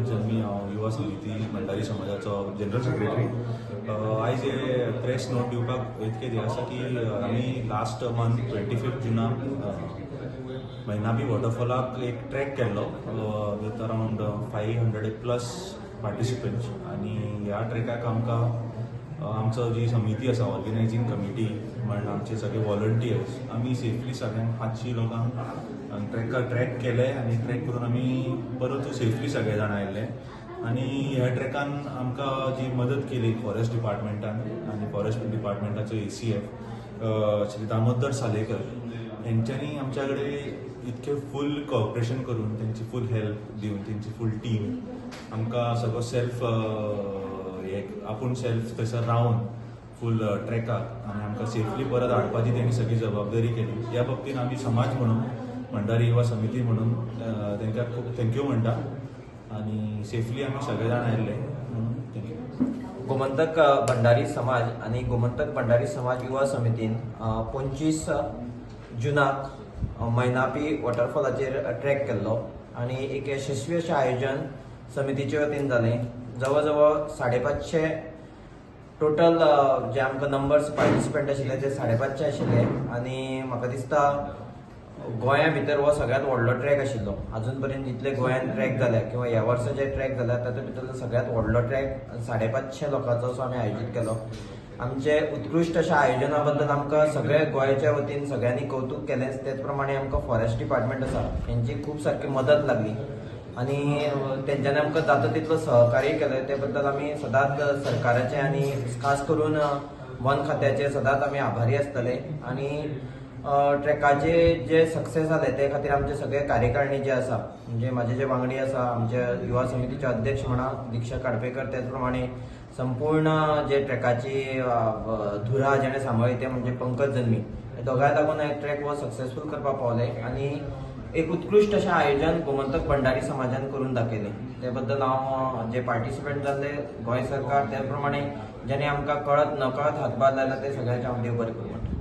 पंकज जल्मी. हांव युवा समिती भंडारी समाजाचो जनरल सेक्रेटरी. आयज हे प्रेस नोट दिवपाक इतकें हें आसा की आमी लास्ट मंथ 25 जुनाक मैनापी वॉटरफॉलाक एक ट्रॅक केल्लो with around 500 plus participants. आनी ह्या ट्रॅकाक आमकां आमचो जी समिती आसा, ऑर्गनायझींग कमिटी म्हण आमचे सगळे वॉलंटियर्स, आमी सेफली सगळ्यांक 500 लोकांक ट्रॅकार ट्रॅक केले आनी ट्रॅक करून आमी परत सेफली सगळे जाण आयले. आनी ह्या ट्रॅकान आमकां जी मदत केली फॉरेस्ट डिपार्टमेंटान आनी फॉरेस्ट डिपार्टमेंटाचो एसीएफ श्री दामोदर सालेकर हेंच्यांनी आमच्या कडेन इतकें फूल कॉपरेशन करून, तेंची फूल हेल्प दिवन, तेंची फूल टीम आमकां सगळो सेल्फ हे आपूण सेल्फ थंयसर रावन फूल ट्रॅकाक आनी आमकां सेफली परत हाडपाची तेणी सगळी जबाबदारी केली. ह्या बाबतीन आमी समाज म्हणून, भंडारी युवा समिती म्हणून तांकां खूब thank you म्हणटा आनी सेफली आमी सगळे जाण आयिल्ले म्हणून thank you. Gomantak Bhandari समाज आनी गोमंतक भंडारी समाज युवा समितीन 25 जुनाक मैनापी वॉटरफॉलाचेर ट्रॅक केल्लो आनी एक यशस्वी अशें आयोजन समितीचे वतीन जालें. जवळ जवळ 550 टोटल जे आमकां नंबर्स पार्टिसिपंट आशिल्ले ते 550 आशिल्ले. आनी म्हाका दिसता गोंया भितर हो सगळ्यात व्हडलो ट्रॅक आशिल्लो. अजून पर्यंत जितले गोंयांत ट्रॅक जाल्या किंवा ह्या वर्सा जे ट्रॅक जाल्या तातूंत भितरलो सगळ्यात व्हडलो ट्रॅक 550 लोकांचो असो आमी आयोजीत केलो. आमचे उत्कृश्ट अशा आयोजना बद्दल आमकां सगळे गोंयच्या वतीन सगळ्यांनी कौतूक केलेंच. तेच प्रमाणे आमकां फॉरेस्ट डिपार्टमेंट आसा हेंची खूब सारकी मदत लागली आनी तेंच्यांनी आमकां जाता तितलो सहकार्य केलें. ते बद्दल आमी सदांच सरकाराचे आनी खास करून वन खात्याचे सदांच आमी आभारी आसतले. आनी ट्रॅकाचे जे सक्सेस जाले ते खातीर आमचे सगळे कार्यकारिणी जे आसा, म्हणजे माझे जे वांगडी आसा, आमच्या युवा समितीचे अध्यक्ष म्हणा दीक्षा काडपेकर, त्याच प्रमाणे संपूर्ण जे ट्रॅकाची धुरा जेणे सांबाळ्ळी ते म्हणजे पंकज जल्मी, हे दोगांय लागून हे ट्रॅक हो सक्सेसफूल करपाक पावले आनी एक उत्कृश्ट अशें आयोजन गोमंतक भंडारी समाजान करून दाखयलें. ते बद्दल हांव जे पार्टिसिपंट जाल्ले, गोंय सरकार, त्याच प्रमाणे ज्यांनी आमकां कळत नकळत हातभार लायला ते सगळ्यांचे हांव देव बरें करूं म्हणटा.